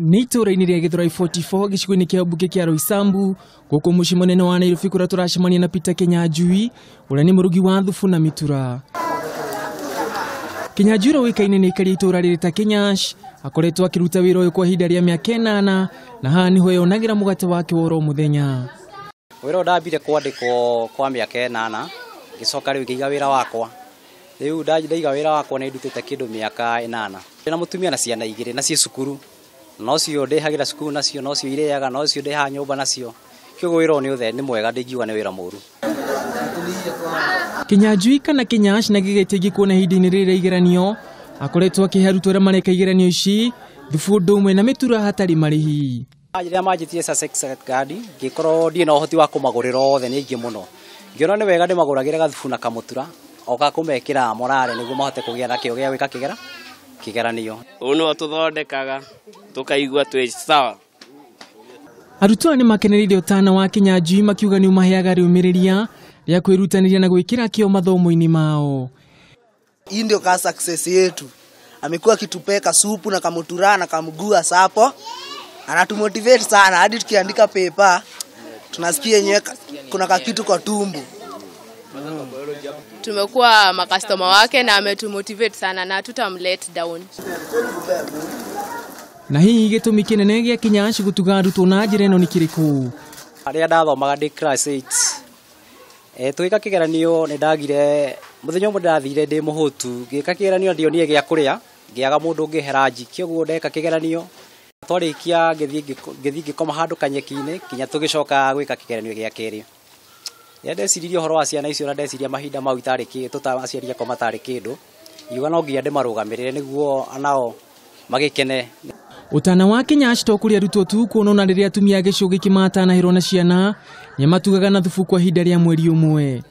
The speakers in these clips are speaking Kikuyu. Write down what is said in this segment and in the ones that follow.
Nĩ itũũra-inĩ rĩa Gĩthũrai 44 gĩcigo-inĩ kĩa mbunge kĩa Roysambu gũkũ mũciĩ mũnene wa Nairobi kũrĩa tũracemania na Peter Kinyanjui ũrĩa nĩ mũrugi wa thubu na mĩtura. Kinyanjui ũrĩa ũĩkaine nĩ aikari a itũũra rĩrĩ ta Kinyash akoretwo akĩruta wĩra ũyũ kwa ihinda rĩa mĩaka 8 na haha nĩho eyonagĩra mũgate wake wa oro mũthenya. Wĩra ũyũ ndambire kwandĩkwo kwa mĩaka 8 ngĩcoka rĩu ngĩiga wĩra wakwa. Rĩu ndaiga wĩra wakwa nĩ ndutĩte kĩndũ mĩaka 8. Ndĩna mũtumia na ciana 2 na ciĩ cukuru. Nocio ndĩhagĩra cukuru nacio, nocio irĩaga, nocio ndĩhaga nyũmba nacio. Kĩoguo wĩra ũyũ nĩ mwega, ndingiuga nĩ wĩra mũru. Kinyanjui kana Kinyash na gĩgĩteithia kuona ihinda-inĩ rĩrĩ rĩa igeranio akoretwo akĩhe arutwo arĩa mareka igeranio ici thubu ũndũ ũmwe na mĩtura hatarĩ marĩhi. Rĩrĩa manjĩtire Sussex Guard ngĩkorwo ndirĩ na ũhoti wa kũmagũrĩra othe, nĩ aingĩ mũno. Ngĩona nĩ wega ndĩmagũragĩre gathubu na kamũtura o ga kũmekĩra morale nĩguo mahote kũgĩa na kĩo gĩa gwĩka kĩgeranio. Ũũ nĩguo tũthondekaga tũkaigua twĩ sawa. Arutwo aya nĩ makenereire ũtana wa Kinyanjui makiuga nĩ ũmaheaga rĩũmĩrĩria rĩa kwĩrutanĩria na gwĩkĩra kĩo mathomo-inĩ mao. Hii ndio ka success yetu. Amekuwa akitupeka supu na kamutura na kamgua sapo. Anatumotivate sana hadi tukiandika paper tunasikia yenyewe kuna kakitu kwa tumbo. Tumekuwa makastoma wake na ametumotivate sana na hatutamlet down. Na hihi gĩtũmi kĩnene gĩa Kinyash gũtuga arutwo na njĩra ĩno nĩ kĩrĩkũ? Rĩrĩa ndathomaga ndĩ class 8 tũgĩka kĩgeranio nĩ ndagire mũthenya ũmwe ndathire ndĩ mũhũtu, ngĩka kĩgeranio ndionire gĩa kũrĩa, ngĩaga mũndũ ũngĩhe ranji, kĩoguo ndeka kĩgeranio twarĩkia ngĩthiĩ ngĩkoma handũ kanyeki-inĩ nginya tũgĩcoka gwĩka kĩgeranio gĩa kerĩ. Rĩrĩa ndeciririe ũhoro wa ciana icio na ndeciria mahinda mau itarĩ kĩ, aciari akwa matarĩ kĩndũ, ngiuga no nginya ndĩmarũgamĩrĩre nĩguo anao magĩkene. Ũtana wa Kinyash to kũrĩ arutwo tu kuona ona rĩrĩa atumia a gĩcigo gĩkĩ matanahĩrwo na ciana nĩmatugaga na thubu kwa ihinda rĩa mweri ũmwe.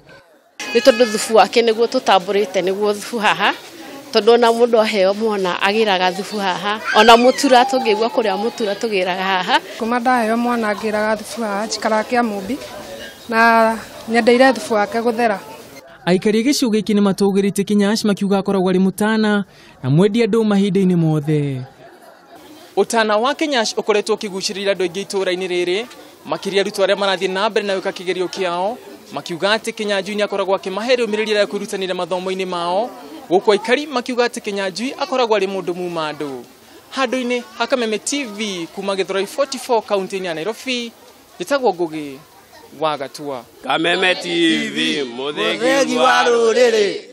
Nĩ tondũ thubu wake nĩguo tũtambũrĩte nĩguo thubu haha, tondũ ona mũndũ aheo mwana agĩraga thubu haha, ona mũtura tũngĩigua kũrĩa mũtura tũgĩraga haha. Kuma ndaheo mwana ngĩraga thubu haha, njikaraga Kĩamũmbi na nyendeire thubu wake gũthera. Aikari a gĩcigo gĩkĩ nĩmatũgĩrĩtie Kinyash makiuga akoragwo arĩ mũtana na mwendia andũ mahinda-inĩ mothe. Ũtana wa Kinyash ũkoretwo ũkĩgucĩrĩria andũ aingĩ itũũra-inĩ rĩrĩ, makĩria arutwo arĩa marathiĩ na mbere na gwĩka kĩgerio kĩao, makiuga atĩ Kinyanjui nĩakoragwo akĩmahe rĩũmĩrĩria rĩa kwĩrutanĩria mathomo-inĩ mao, gũkũ aikari makiuga atĩ Kinyanjui akoragwo arĩ mũndũ muma andũ. Handũ-inĩ ha Kameme TV kuma Gĩthũrai 44 kaunti-inĩ ya Nairobi, njĩtagwo Ngũgĩ wa Gatua. Kameme TV, mũthĩgi wa rũrĩrĩ.